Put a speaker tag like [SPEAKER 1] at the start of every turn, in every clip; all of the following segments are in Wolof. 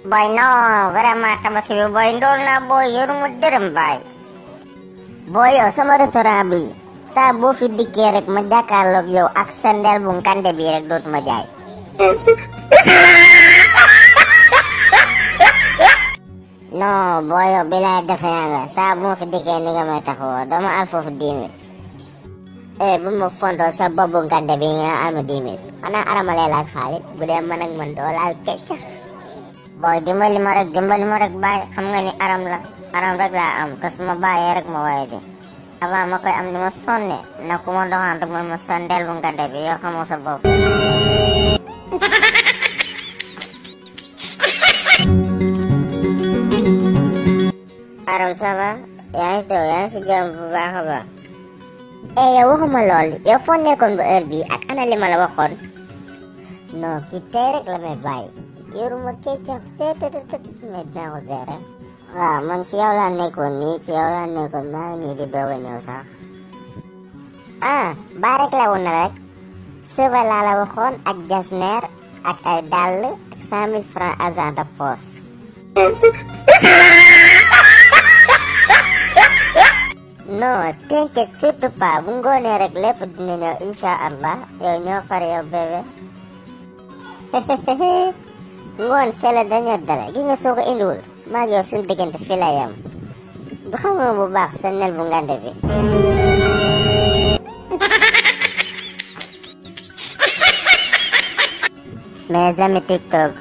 [SPEAKER 1] boy no vraiment tabaski bi boy ndool naa boy yoruma dërëm baay. boy yow sama restaurant bi saa boo fi dikkee rek ma jàkkaarloog yow ak sandel bu ngande bi rek dootuma jaay. non boy yow bilaay defe nga saa bu ma fi dikkee ni nga may taxawoo dama al foofu 10 000. bu ma fontoo sa bobu ngande bi nga al ma 10 000 xanaa arama lay laaj xaalis bu dee man ak man doo laal keccax. boy dimbali ma rek baay xam nga ni aram rek laa am te su ma bàyyee rek ma waaye di avant ma koy am ni ma sonne na ku ma doxaan rek ma sandel bu ngande bi yoo xamoo sa bopp. aram ça va yaa ngi toog yaa ngi si jàmm bu baax a baax. yow waxuma lool yow foo nekkoon ba heure bii ak ana li ma la waxoon. non kii tey rek la may bàyyi yoruma keccax seetetetet mais dinaa ko gérer. waaw man ci yow laa nekkoon maa ngi nii di doog a ñëw sax. baa rek la woon na rek sëba laa la waxoon ak jasneer ak ay dàll ak 100 000 francs argent de poche. non t'inquiète surtout pas bu ngoonee rek lépp dina ñëw incha allah yow ñoo far yow bébé. ngoon c'est le dernier dara gi nga soo ko indiwul maa ngi yow suñu diggante fii la yem du xam nga bu baax sa nel bu ngande bi. mes amis TikTok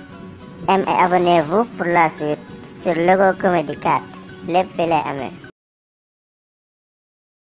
[SPEAKER 1] aimez et abonnez-vous pour la suite sur Logo Comedy 4 lépp fii lay amee.